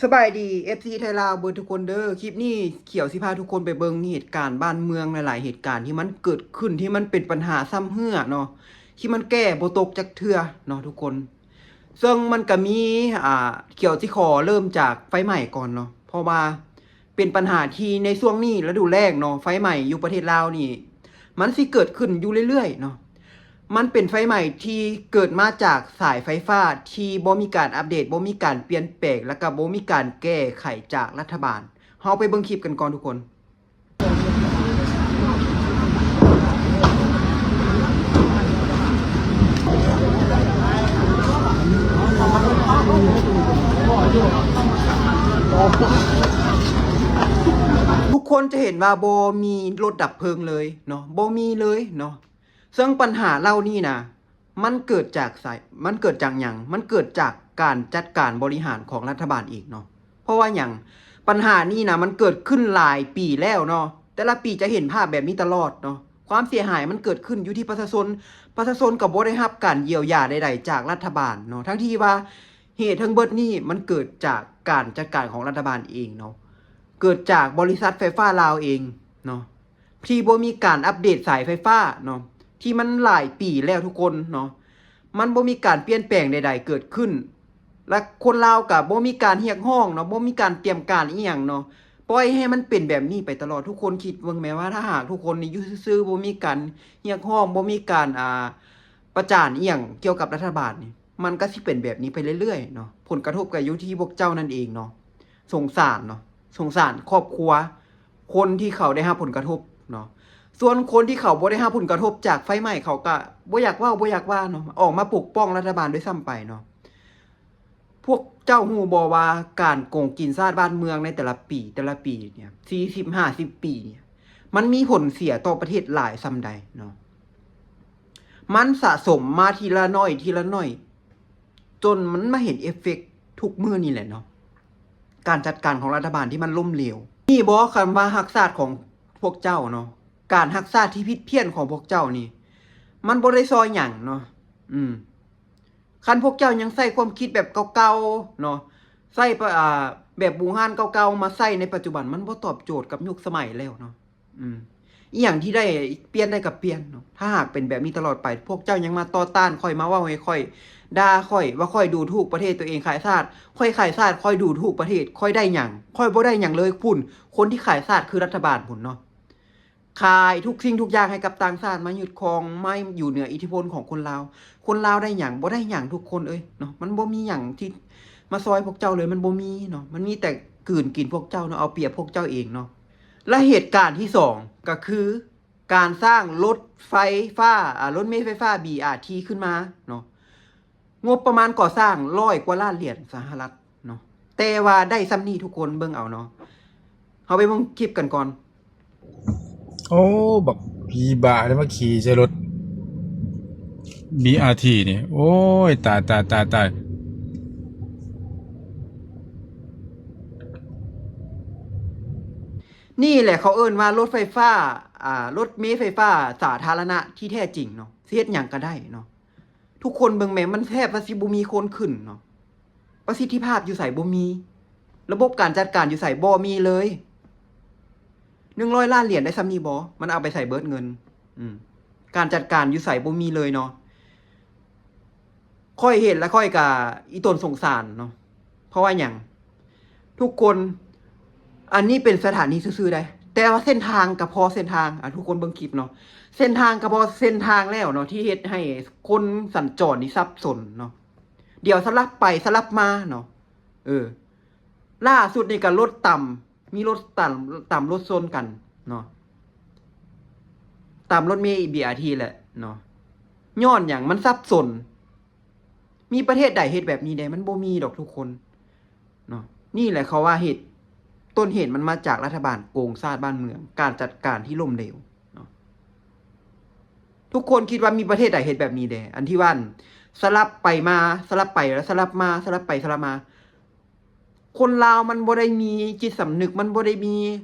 ສະບາຍດີ ເອັຟຊີ ໄທລາວເບິດທຸກຄົນເດີ. ຄລິບນີ້ຂຽວຊິພາທຸກຄົນໄປເບິ່ງເຫດການບ້ານເມືອງຫຼາຍໆເຫດການທີ່ມັນເກີດຂຶ້ນ ທີ່ມັນເປັນບັນຫາຊຳເຮື້ອເນາະ ທີ່ມັນແກ້ບໍ່ຕົກຈັກເທື່ອເນາະທຸກຄົນ. ເຊິ່ງມັນກະມີ ອ່າ ຂຽວຊິຂໍເລີ່ມຈາກໄຟໄໝ້ກ່ອນເນາະ ເພາະວ່າເປັນບັນຫາທີ່ໃນຊ່ວງນີ້ລະດູແລ້ງເນາະ ໄຟໄໝ້ຢູ່ປະເທດລາວນີ້ ມັນຊິເກີດຂຶ້ນຢູ່ເລື້ອຍໆເນາະ. ມັນເປັນໄຟໄໝ້ທີ່ເກີດມາຈາກສາຍໄຟຟ້າທີ່ບໍ່ມີການອັບເດດ, ບໍ່ມີການປ່ຽນແປງ ແລ້ວກະບໍ່ມີການແກ້ໄຂຈາກລັດຖະບານ. ເຮົາໄປເບິ່ງຄລິບກັນກ່ອນທຸກຄົນ. ທຸກຄົນຈະເຫັນວ່າບໍ່ມີລົດດັບເພີງເລີຍເນາະ, ບໍ່ມີເລີຍເນາະ. ເຊິ່ງບັນຫາເຫຼົ່ານີ້ນະ ມັນເກີດຈາກສາຍ ມັນເກີດຈາກຫຍັງ? ມັນເກີດຈາກການຈັດການບໍລິຫານຂອງລັດຖະບານເອງເນາະ. ເພາະວ່າຫຍັງ? ບັນຫານີ້ນະ ມັນເກີດຂຶ້ນຫຼາຍປີແລ້ວເນາະ, ແຕ່ລະປີຈະເຫັນພາບແບບນີ້ຕະຫຼອດເນາະ. ຄວາມເສຍຫາຍມັນເກີດຂຶ້ນຢູ່ທີ່ປະຊາຊົນ, ປະຊາຊົນກໍບໍ່ໄດ້ຮັບການຢຽວຢາໃດໆຈາກລັດຖະບານເນາະ, ທັງທີ່ວ່າເຫດທັງເບິດນີ້ມັນເກີດຈາກການຈັດການຂອງລັດຖະບານເອງເນາະ, ເກີດຈາກບໍລິສັດໄຟຟ້າລາວເອງເນາະ. ທີ່ບໍ່ມີການອັບເດດສາຍໄຟຟ້າເນາະ ທີ່ມັນຫຼາຍປີແລ້ວທຸກຄົນເນາະ, ມັນບໍ່ມີການປ່ຽນແປງໃດໆເກີດຂຶ້ນ ແລະ ຄົນລາວກະບໍ່ມີການຮຽກຮ້ອງເນາະ, ບໍ່ມີການຕຽມການອີ່ຫຍັງເນາະ, ປ່ອຍໃຫ້ມັນເປັນແບບນີ້ໄປຕະຫຼອດ. ທຸກຄົນຄິດເບິ່ງແມ້ວ່າ ຖ້າຫາກທຸກຄົນນີ້ຢູ່ຊື່ໆ ບໍ່ມີການຮຽກຮ້ອງ, ບໍ່ມີການ ອ່າ ປະຈານອີ່ຫຍັງກ່ຽວກັບລັດຖະບານນີ້ ມັນກະຊິເປັນແບບນີ້ໄປເລື້ອຍໆເນາະ. ຜົນກະທົບກະຢູ່ທີ່ພວກເຈົ້ານັ້ນເອງເນາະ. ສົງສານເນາະ, ສົງສານຄອບຄົວຄົນທີ່ເຂົາໄດ້ຮັບຜົນກະທົບເນາະ. ສ່ວນຄົນທີ່ເຂົາບໍ່ໄດ້ຮັບຜົນກະທົບຈາກໄຟໄໝ້ ເຂົາກະບໍ່ຢາກເວົ້າ ບໍ່ຢາກວ່າເນາະ, ອອກມາປົກປ້ອງລັດຖະບານດ້ວຍຊ້ຳໄປເນາະ. ພວກເຈົ້າຮູ້ບໍ່ວ່າການໂກງກິນຊາດບ້ານເມືອງໃນແຕ່ລະປີ ແຕ່ລະປີເນຍ ສີ່ສິບ ຫ້າສິບປີເນຍ ມັນມີຜົນເສຍຕໍ່ປະເທດຫຼາຍສ່ຳໃດເນາະ? ມັນສະສົມມາທີລະໜ້ອຍ ທີລະໜ້ອຍ ຈົນມັນມາເຫັນເອຟເຟັກທຸກມື້ນີ້ແຫຼະເນາະ, ການຈັດການຂອງລັດຖະບານທີ່ມັນລົ້ມເຫຼວ. ນີ້ບໍ່ ຄຳວ່າຮັກຊາດຂອງພວກເຈົ້າເນາະ, ການຮັກຊາດທີ່ຜິດພຽນຂອງພວກເຈົ້ານີ້ ມັນບໍ່ໄດ້ຊ່ອຍຫຍັງເນາະ. ອືມ ຄັນພວກເຈົ້າຍັງໃຊ້ຄວາມຄິດແບບເກົ່າໆເນາະ, ໃຊ້ປະ ອ່າ ແບບບູຮານເກົ່າໆມາໃຊ້ໃນປັດຈຸບັນ ມັນບໍ່ຕອບໂຈດກັບຍຸກສະໄໝແລ້ວເນາະ. ອືມ ອີ່ຫຍັງທີ່ໄດ້ປ່ຽນໄດ້ກໍປ່ຽນເນາະ. ຖ້າຫາກເປັນແບບນີ້ຕະຫຼອດໄປ ພວກເຈົ້າຍັງມາຕໍ່ຕ້ານຂ້ອຍ ມາເວົ້າໃຫ້ຂ້ອຍ ດ່າຂ້ອຍວ່າຂ້ອຍດູຖູກປະເທດຕົວເອງຂາຍຊາດ, ຂ້ອຍຂາຍຊາດ ຂ້ອຍດູຖູກປະເທດ, ຂ້ອຍໄດ້ຫຍັງ? ຂ້ອຍບໍ່ໄດ້ຫຍັງເລີຍ. ພຸ້ນ ຄົນທີ່ຂາຍຊາດຄືລັດຖະບານພຸ້ນເນາະ. ຂາຍທຸກສິ່ງທຸກຢ່າງໃຫ້ກັບຕ່າງຊາດມາຍຶດຄອງ ມາຢູ່ເໜືອອິດທິພົນຂອງຄົນລາວ. ຄົນລາວໄດ້ຫຍັງ? ບໍ່ໄດ້ຫຍັງທຸກຄົນເອີຍເນາະ. ມັນບໍ່ມີຫຍັງທີ່ມາຊ່ອຍພວກເຈົ້າເລີຍ, ມັນບໍ່ມີເນາະ. ມັນມີແຕ່ກືນກິນພວກເຈົ້າເນາະ, ເອົາປຽບພວກເຈົ້າເອງເນາະ. ແລະ ເຫດການທີສອງກໍຄື ການສ້າງລົດໄຟຟ້າ ອາ ລົດເມໄຟຟ້າ ບີອາທີ ຂຶ້ນມາເນາະ. ງົບປະມານກໍ່ສ້າງຮ້ອຍກວ່າລ້ານຫຼຽນສະຫະລັດເນາະ, ແຕ່ວ່າໄດ້ສ່ຳນີ້ ທຸກຄົນເບິ່ງເອົາເນາະ. ເຮົາໄປເບິ່ງຄລິບກັນກ່ອນ. ໂອ້ ບັກຜີບ້າໄດ້ມາຂີ່ໃສ່ລົດ ບີອາທີ ນີ້ ໂອ້ຍ ຕາຍ ຕາຍ ຕາຍ ຕາຍ. ນີ້ແຫຼະເຂົາເອີ້ນວ່າລົດໄຟຟ້າ ອ່າ ລົດເມໄຟຟ້າສາທາລະນະທີ່ແທ້ຈິງເນາະ, ຊິເຮັດຫຍັງກໍໄດ້ເນາະ. ທຸກຄົນເບິ່ງແມ້ ມັນແທບວ່າຊິບໍ່ມີຄົນຂຶ້ນເນາະ. ປະສິດທິພາບຢູ່ໃສ? ບໍ່ມີ. ລະບົບການຈັດການຢູ່ໃສ? ບໍ່ມີເລີຍ. ໜຶ່ງຮ້ອຍລ້ານຫຼຽນໄດ້ສ່ຳນີ້ບໍ່? ມັນເອົາໄປໃສເບິດເງິນ? ອືມ ການຈັດການຢູ່ໃສ? ບໍ່ມີເລີຍເນາະ. ຂ້ອຍເຫັນແລ້ວຂ້ອຍກະອີ່ຕົນສົງສານເນາະ. ເພາະວ່າຫຍັງ? ທຸກຄົນ ອັນນີ້ເປັນສະຖານີຊື່ໆໃດ໋ ແຕ່ວ່າເສັ້ນທາງກະພໍເສັ້ນທາງ ອາ ທຸກຄົນເບິ່ງຄລິບເນາະ, ເສັ້ນທາງກະພໍເສັ້ນທາງແລ້ວເນາະ ທີ່ເຮັດໃຫ້ຄົນສັນຈອນນີ້ສັບສົນເນາະ. ດຽວສະຫຼັບໄປສະຫຼັບມາເນາະ. ເອີ ລ່າສຸດນີ້ກະລົດຕຳ ມີລົດຕຳ ຕຳລົດຊົນກັນເນາະ, ຕຳລົດເມ ບີອາທີ ແຫຼະເນາະ. ຍ້ອນຫຍັງ? ມັນສັບສົນ. ມີປະເທດໃດເຮັດແບບນີ້ແດ່? ມັນບໍ່ມີດອກທຸກຄົນເນາະ. ນີ້ແຫຼະເຂົາວ່າເຫດ ຕົ້ນເຫດມັນມາຈາກລັດຖະບານໂກງຊາດບ້ານເມືອງ, ການຈັດການທີ່ລົ້ມເຫຼວເນາະ. ທຸກຄົນຄິດວ່າມີປະເທດໃດເຮັດແບບນີ້ແດ່? ອັນທີ່ວ່າສະຫຼັບໄປມາ ສະຫຼັບໄປ ແລ້ວສະຫຼັບມາ ສະຫຼັບໄປສະຫຼັບມາ. ຄົນລາວມັນບໍ່ໄດ້ມີຈິດສຳນຶກ, ມັນບໍ່ໄດ້ມີ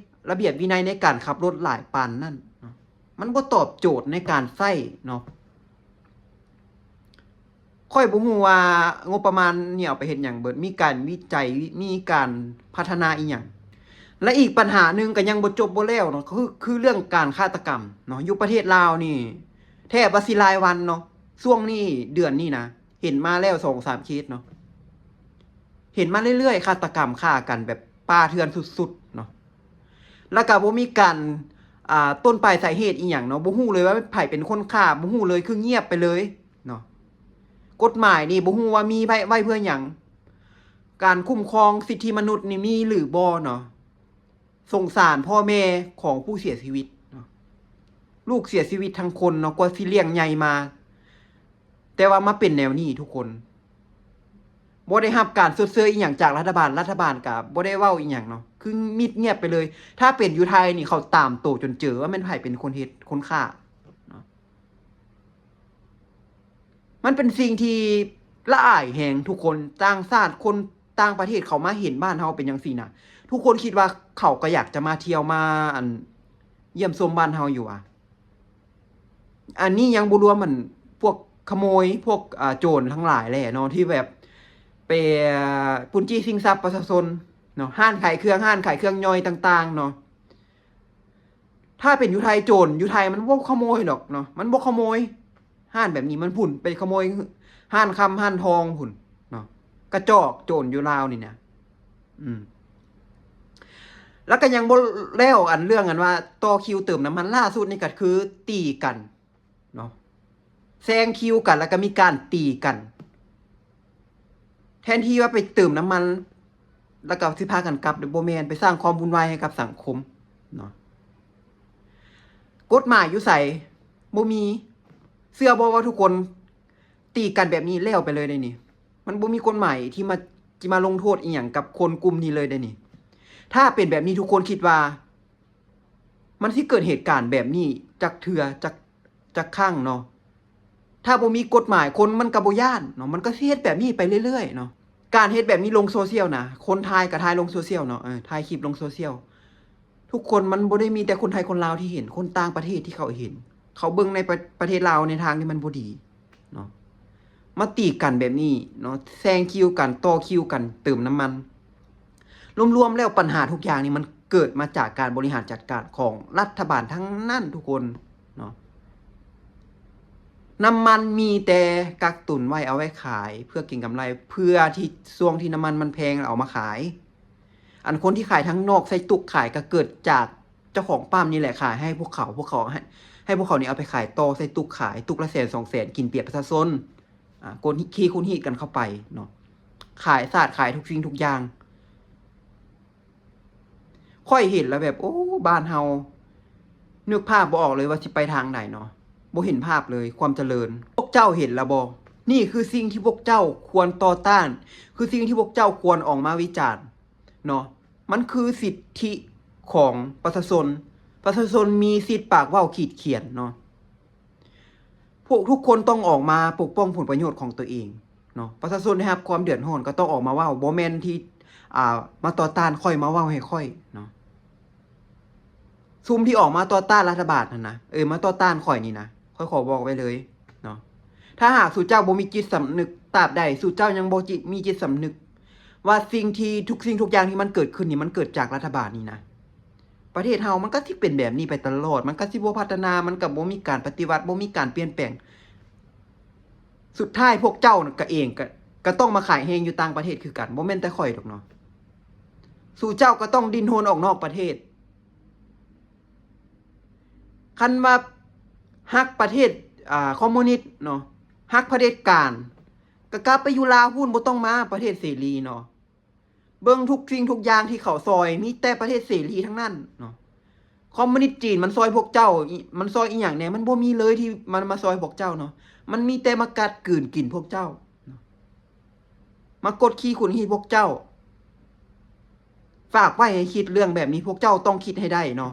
ລະບຽບວິໄນໃນການຂັບລົດຫຼາຍປານນັ້ນເນາະ, ມັນບໍ່ຕອບໂຈດໃນການໃຊ້ເນາະ. ຂ້ອຍບໍ່ຮູ້ວ່າງົບປະມານນີ້ເອົາໄປເຮັດຫຍັງເບິດ, ມີການວິໄຈ, ມີການພັດທະນາອີ່ຫຍັງ. ແລະ ອີກບັນຫາໜຶ່ງກໍຍັງບໍ່ຈົບບໍ່ແລ້ວເນາະ, ຄື ຄືເລື່ອງການຄາດຕະກຳເນາະ, ຢູ່ປະເທດລາວນີ້ແທບວ່າຊິລາຍວັນເນາະ, ຊ່ວງນີ້ເດືອນນີ້ນະ ເຫັນມາແລ້ວສອງສາມເຄສເນາະ, ເຫັນມາເລື້ອຍໆ ຄາດຕະກຳຂ້າກັນແບບປ່າເຖື່ອນສຸດໆເນາະ. ແລ້ວກໍບໍ່ມີການ ອ່າ ຕົ້ນປາຍສາເຫດອີ່ຫຍັງເນາະ, ບໍ່ຮູ້ເລີຍວ່າໃຜເປັນຄົນຂ້າ, ບໍ່ຮູ້ເລີຍ, ຄືງຽບໄປເລີຍເນາະ. ກົດໝາຍນີ້ບໍ່ຮູ້ວ່າມີໄວ້ ໄວ້ເພື່ອຫຍັງ, ການຄຸ້ມຄອງສິດທິມະນຸດນີ້ມີຫຼືບໍ່ເນາະ. ສົງສານພໍ່ແມ່ຂອງຜູ້ເສຍຊີວິດເນາະ, ລູກເສຍຊີວິດທັງຄົນເນາະ, ກວ່າຊິລ້ຽງໃຫຍ່ມາ, ແຕ່ວ່າມາເປັນແນວນີ້ທຸກຄົນ. ບໍ່ໄດ້ຮັບການຊົດເຊີຍອີ່ຫຍັງຈາກລັດຖະບານ, ລັດຖະບານກະບໍ່ໄດ້ເວົ້າອີ່ຫຍັງເນາະ, ຄືມິດງຽບໄປເລີຍ. ຖ້າເປັນຢູ່ໄທນີ້ ເຂົາຕາມໂຕຈົນເຈີວ່າແມ່ນໃຜເປັນຄົນເຮັດ, ຄົນຂ້າເນາະ. ມັນເປັນສິ່ງທີ່ລະອາຍແຮງທຸກຄົນ, ຕ່າງຊາດ, ຄົນຕ່າງປະເທດເຂົາມາເຫັນບ້ານເຮົາເປັນຈັ່ງຊີ້ນະ, ທຸກຄົນຄິດວ່າເຂົາກໍຢາກຈະມາທ່ຽວ, ມາ ອັນ ຢ້ຽມຊົມບ້ານເຮົາຢູ່ຫວາ. ອັນນີ້ຍັງບໍ່ລວມ ອັນ ພວກຂະໂມຍ, ພວກ ອ່າ ໂຈນທັງຫຼາຍແຫຼະເນາະ ທີ່ແບບໄປ ອ່າ ປຸ້ນຈີ້ຊິງຊັບປະຊາຊົນເນາະ, ຮ້ານຂາຍເຄື່ອງ, ຮ້ານຂາຍເຄື່ອງຍ່ອຍຕ່າງໆເນາະ. ຖ້າເປັນຢູ່ໄທ ໂຈນຢູ່ໄທມັນບໍ່ຂະໂມຍດອກເນາະ, ມັນບໍ່ຂະໂມຍຮ້ານແບບນີ້, ມັນພຸ້ນໄປຂະໂມຍຮ້ານຄຳຮ້ານທອງພຸ້ນເນາະ. ກະຈອກໂຈນຢູ່ລາວນີ້ນະ. ອືມ ແລ້ວກໍຍັງບໍ່ແລ້ວ ອັນເລື່ອງອັນວ່າຕໍ່ຄິວເຕີມນ້ຳມັນ, ລ່າສຸດນີ້ກໍຄືຕີກັນເນາະ, ແຊງຄິວກັນ ແລ້ວກໍມີການຕີກັນ. ແທນທີ່ວ່າໄປເຕີມນ້ຳມັນ ແລ້ວກໍຊິພາກັນກັບ, ບໍ່ແມ່ນ, ໄປສ້າງຄວາມວຸ່ນວາຍໃຫ້ກັບສັງຄົມເນາະ. ກົດໝາຍຢູ່ໃສ? ບໍ່ມີ. ເຊື່ອບໍ່ວ່າທຸກຄົນ ຕີກັນແບບນີ້ແລ້ວໄປເລີຍເດ້ນີ້. ມັນບໍ່ມີກົດໝາຍທີ່ມາ ທີ່ມາລົງໂທດອີ່ຫຍັງກັບຄົນກຸ່ມນີ້ເລີຍເດ້ນີ້. ຖ້າເປັນແບບນີ້ ທຸກຄົນຄິດວ່າມັນຊິເກີດເຫດການແບບນີ້ຈັກເທື່ອ ຈັກ ຈັກຄັ້ງເນາະ? ຖ້າບໍ່ມີກົດໝາຍ ຄົນມັນກໍບໍ່ຢ້ານເນາະ, ມັນກໍຊິເຮັດແບບນີ້ໄປເລື້ອຍໆເນາະ. ການເຮັດແບບນີ້ລົງໂຊຊຽວນະ, ຄົນຖ່າຍກໍຖ່າຍລົງໂຊຊຽວເນາະ, ເອີ ຖ່າຍຄລິບລົງໂຊຊຽວ. ທຸກຄົນ, ມັນບໍ່ໄດ້ມີແຕ່ຄົນໄທຄົນລາວທີ່ເຫັນ, ຄົນຕ່າງປະເທດທີ່ເຂົາເຫັນ, ເຂົາເບິ່ງໃນປະ ປະເທດລາວໃນທາງທີ່ມັນບໍ່ດີເນາະ, ມາຕີກັນແບບນີ້ເນາະ, ແຊງຄິວກັນ, ຕໍ່ຄິວກັນເຕີມນ້ຳມັນ. ລວມໆແລ້ວ ປັນຫາທຸກຢ່າງນີ້ ມັນເກີດມາຈາກການບໍລິຫານຈັດການຂອງລັດຖະບານທັງນັ້ນທຸກຄົນເນາະ. ນ້ຳມັນມີແຕ່ກັກຕຸນໄວ້ ເອົາໄວ້ຂາຍເພື່ອເກັງກຳໄລ, ເພື່ອທີ່ຊ່ວງທີ່ນ້ຳມັນມັນແພງ ແລ້ວເອົາມາຂາຍ. ອັນຄົນທີ່ຂາຍທາງນອກໃສ່ຕຸກຂາຍ ກໍເກີດຈາກເຈົ້າຂອງປ້ຳນີ້ແຫຼະ ຂາຍໃຫ້ພວກເຂົາ, ພວກເຂົາໃຫ້ ໃຫ້ພວກເຂົານີ້ເອົາໄປຂາຍຕໍ່ໃສ່ຕຸກຂາຍ, ຕຸກລະແສນສອງແສນ ກິນເປຍປະຊາຊົນ. ອ່າ ກົນຮີດ ຄີ ຄູນຮີດກັນເຂົ້າໄປເນາະ, ຂາຍຊາດ ຂາຍທຸກສິ່ງທຸກຢ່າງ. ຂ້ອຍເຫັນແລ້ວແບບ ໂອ້ ບ້ານເຮົາ ນຶກພາບບໍ່ອອກເລີຍວ່າຊິໄປທາງໃດເນາະ, ບໍ່ເຫັນພາບເລີຍຄວາມຈະເລີນ. ພວກເຈົ້າເຫັນແລ້ວບໍ່? ນີ້ຄືສິ່ງທີ່ພວກເຈົ້າຄວນຕໍ່ຕ້ານ, ຄືສິ່ງທີ່ພວກເຈົ້າຄວນອອກມາວິຈານເນາະ. ມັນຄືສິດທິຂອງປະຊາຊົນ, ປະຊາຊົນມີສິດປາກເວົ້າຂີດຂຽນເນາະ. ພວກທຸກຄົນຕ້ອງອອກມາປົກປ້ອງຜົນປະໂຫຍດຂອງຕົວເອງເນາະ, ປະຊາຊົນໄດ້ຮັບຄວາມເດືອດຮ້ອນກໍຕ້ອງອອກມາເວົ້າ, ບໍ່ແມ່ນທີ່ ອ່າ ມາຕໍ່ຕ້ານຂ້ອຍ, ມາເວົ້າໃຫ້ຂ້ອຍເນາະ. ຊຸມທີ່ອອກມາຕໍ່ຕ້ານລັດຖະບານຫັ້ນນະ, ເອີ ມາຕໍ່ຕ້ານຂ້ອຍນີ້ນະ, ຂ້ອຍຂໍບອກໄວ້ເລີຍເນາະ, ຖ້າຫາກສູ່ເຈົ້າບໍ່ມີຈິດສຳນຶກ, ຕາບໃດສູ່ເຈົ້າຍັງບໍ່ຈິ ມີຈິດສຳນຶກວ່າສິ່ງທີ່ ທຸກສິ່ງທຸກຢ່າງທີ່ມັນເກີດຂຶ້ນນີ້ ມັນເກີດຈາກລັດຖະບານນີ້ນະ, ປະເທດເຮົາມັນກໍຊິເປັນແບບນີ້ໄປຕະຫຼອດ, ມັນກໍຊິບໍ່ພັດທະນາ, ມັນກໍບໍ່ມີການປະຕິວັດ, ບໍ່ມີການປ່ຽນແປງ. ສຸດທ້າຍພວກເຈົ້ານະ ກະເອງ ກະ ກະຕ້ອງມາຂາຍແຮງຢູ່ຕ່າງປະເທດຄືກັນ, ບໍ່ແມ່ນແຕ່ຂ້ອຍດອກເນາະ. ສູ່ເຈົ້າກໍຕ້ອງດີ້ນຮົນອອກນອກປະເທດ. ຄັນວ່າຮັກປະເທດ ອ່າ ຄອມມູນິດເນາະ, ຮັກຜະເດັດການ, ກະກັບໄປຢູ່ລາວພຸ້ນ, ບໍ່ຕ້ອງມາປະເທດເສລີເນາະ. ເບິ່ງທຸກສິ່ງທຸກຢ່າງທີ່ເຂົາຊ່ອຍ ມີແຕ່ປະເທດເສລີທັງນັ້ນເນາະ. ຄອມມູນິດຈີນມັນຊ່ອຍພວກເຈົ້າ ມັນຊ່ອຍອີ່ຫຍັງແດ່? ມັນບໍ່ມີເລີຍທີ່ມັນມາຊ່ອຍພວກເຈົ້າເນາະ, ມັນມີແຕ່ມາກັດກືນກິນພວກເຈົ້າເນາະ, ມາກົດຂີ່ຂຸດຮີດພວກເຈົ້າ. ຝາກໄວ້ໃຫ້ຄິດເລື່ອງແບບນີ້, ພວກເຈົ້າຕ້ອງຄິດໃຫ້ໄດ້ເນາະ.